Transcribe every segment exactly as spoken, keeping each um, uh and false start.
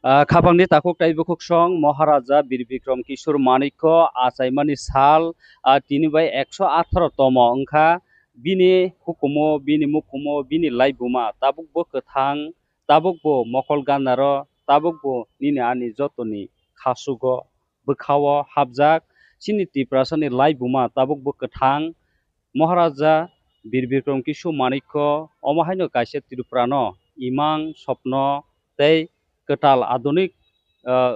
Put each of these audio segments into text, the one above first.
Ah, khapangni takhuk tei bukhuksong Maharaja Bir Bikram Kishore Manikya achaimani sal, ah, tini bai ekso atharo tomo wngkha. Bini hukumu, bini mukumu, bini laibuma tabukbo kwthang, tabukbo mokol ganaro, tabukbo nini ani jotoni khasugo, bwkhao hapjak. Chini Tiprasani laibuma tabukbo kwthang. Maharaja Bir Bikram Kishore Manikya omo haino kaisa Tripurano imang, sopno tei kwtal adunik, ah,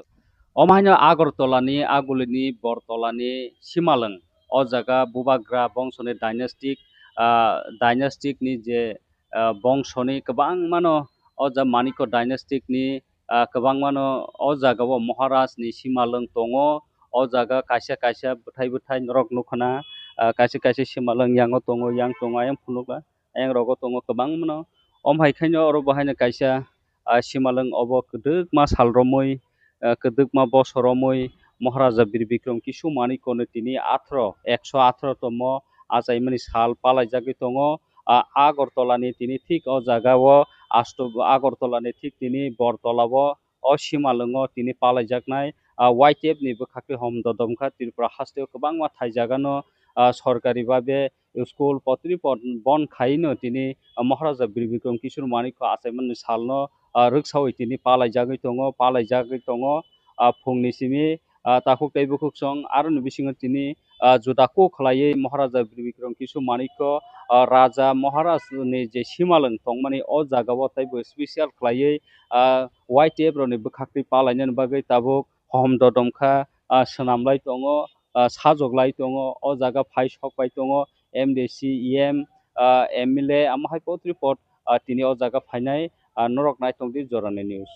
omo haino Agartala ni agulini Bortola ni simalwng. O jaga Bubagra bongsoni dynastic, ah, dynastic ni je, ah, bongsoni kwbangmano o ja Manikya dynastic ni, ah, kwbangmano o jaga o Maharaj ni simalwng tongo. O jaga kaisa kaisa bwthai bwthai norok nukha na, ah, kaisa kaisa simalwng yango tongo, yang tongo, ayang phunukla, ayang rogo tongo kwbangmano. Om hai khaino oro bo haino kaisa, ah, simalwng obo kwdwkma sal romwi, ah, kwdwkma bosor romwi Maharaja Bir Bikram Kishore Manikya no tini atharo, ekso atharo tomo achaimani sal palaijagwi tongo. Ah, Agartala ni tini thik o jaga o, Asto-, Agartala ni thik tini Bortola o, o simalwngo tini palaijaknai, ah, Y T F ni bwkhakni hom dodom kha Tripura hasteo kwbangma thaijagano, ah, sorkari babe school potri pot bon khaino tini, ah, Maharaja Bir Bikram Kishore Manikya achaimani salno, ah, rwksawi tini palaijagwi tongo, palaijagwi tongo, ah, phungni simi, ah, takhuk tei bukhuksong aroni bisingo tini, ah, juda kuk khlaiwi Maharaja Bir Bikram Kishore Manikya, ah, Raja Maharaj ni je simalwng tongmani o jaga o teibo special khlaiwi, ah, Y T F rokni bwkhakni palainani bagwi tabuk hom dodom kha, ah, swnam lai tongo, ah, sajok lai tongo, o jaga phai sok pai tongo, M D C, E M, ah, M L A, amo hai potri pot, ah, tini o jaga phainai, ah, norok naitong di jorani news.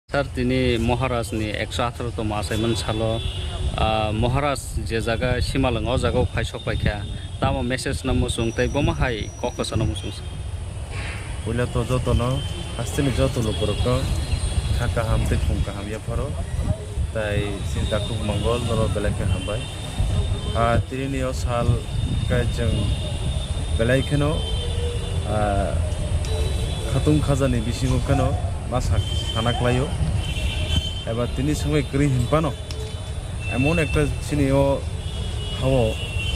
Sir, tini Maharaj ni ekso atharo toma achaimani salo, ah, Maharaj je jaga simalwng o jaga o phai sok pai kha, tamo message no muchung tei bomo hai kok kwchangno muchung sir? Puila to jotono, hasteni joto lukurokno kha kaham tei khum kaham yapharo, tai chini takhuk Mongol norok belai khe hambai. Ah, tini ni o sal khe chwng belai kheno, ah, khatung khajani bisingo kheno ma sa-, sana klaio. Eba tini swngwi kwrwi hinphano emon ekta chini o hao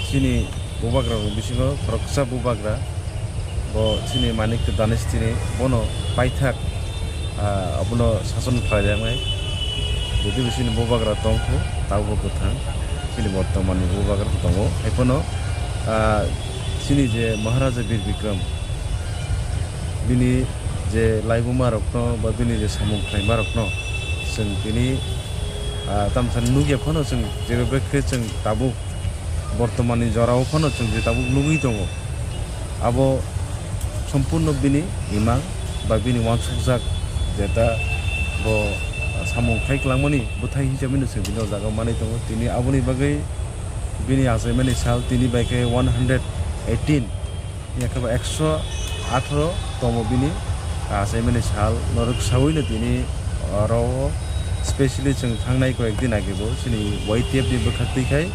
chini bubagra rok bisingo khoroksa bubagra bo chini Manik Danis tini bono paithak, ah, abono sason khlaijaknai. Jodi bo chini bubagra tongkhu, tabukbo kwthang chini bortomanni bubagra tongo. Haiphano, ah, chini je Maharaja Bir Bikram, bini je laibuma rokno ba bini je samung khlaima rokno chwng tini, ah, tamsa nukya phano chwng jeba khe chwng tabuk bortomanni jorao phano chwng je tabuk nugwi tongo. Abo sompurno bini imang ba bini uansukjak jeta bo samung khai kwlangmani bwthai hinwi chwng bini o jaga manwi tongo. Tini aboni bagwi bini achaimani sal tini bai khe one hundred eighteen, yakhe ba ekso atharo tomo bini achaimani sal norok sawino tini oro specially chwng thangnai koyek din age bo chini Y T F ni bwkhak twi khai.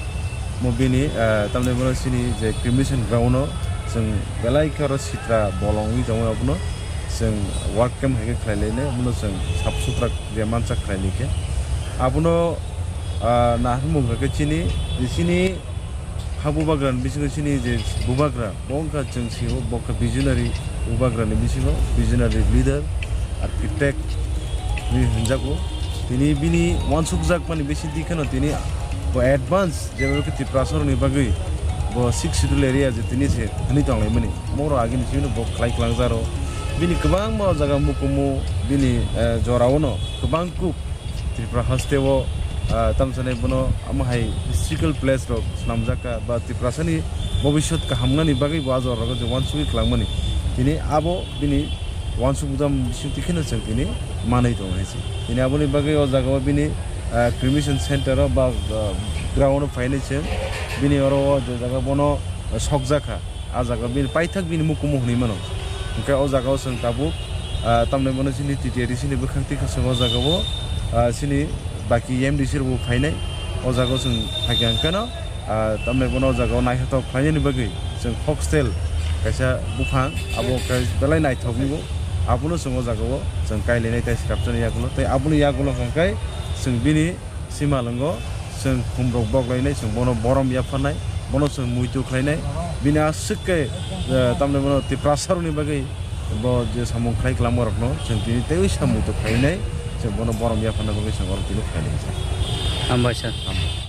Mo bini, ah, tamni bono chini je cremation ground o chwng belai khe oro sitra bolong wngwi tongo, abono chwng work camp hai khe khlai lainai, abono chwng sap sutra je mansak khlai lai khe. Abono, ah, naharmung khe chini, chini ha bubagra ni bisingo chini je bubagra, bo wngkha chwng sio, bo wngkha visionary, bubagra ni bisingo visionary leader, architect hinwi hwnjago. Tini bini uansukjakmani bisingtwi kheno tini bo advance, jeba khe Tiprasarokni bagwi bo Sixth Schedule area je tini se thani tonglaimani, moro agini simi bo khlai klangjaro. Bini kwbangma o jaga mukumu bini, eh, jorao no kwbang kuk Tripura hasteo, ah, tamsani bono amo hai historical place rok swnamjak kha ba Tiprasani bobiswt kaham wngnani bagwi bo a jorao je uansugwi kwlangmani. Tini abo bini Wansuk budam bisingtwi kheno chwng tini manwi tongo hai se. Tini aboni bagwi o jaga o bini, ah, cremation center o ba, ah, ground o phainai chwng bini oro o je jaga bono sokjakha. Ah jaga bini paithak bini mukumu hwnwi mano. Hwnkhe o jaga o chwng tabuk, ah, tamni bono chini T T A D C ni bwkhak twi khasok o jaga o, ah, chini baki M D C rok bo phainai. O jaga o chwng phaikha hwnkhe no, ah, tamni bono o jaga o naithothok khlainani bagwi chwng foxtail kaisa buphang abo khe belai naithok wngo. Abono chwng o jaga o chwng kailainai tei swrapjani yagulo tei aboni yagulo hwnkhe chwng bini Simalwngo chwng khumrok boklainai, chwng bono borom yapharnai, bono chwng muitu khlainai, bini aswk khe, eh, tamni bono Tiprasarokni bagwi bo je samung khlai kwlangmarokno chwng tini teiwi sa muitu khlainai, chwng bono borom yapharna bagwi chwng oro tini khlainai. Hambai sir. Hambai.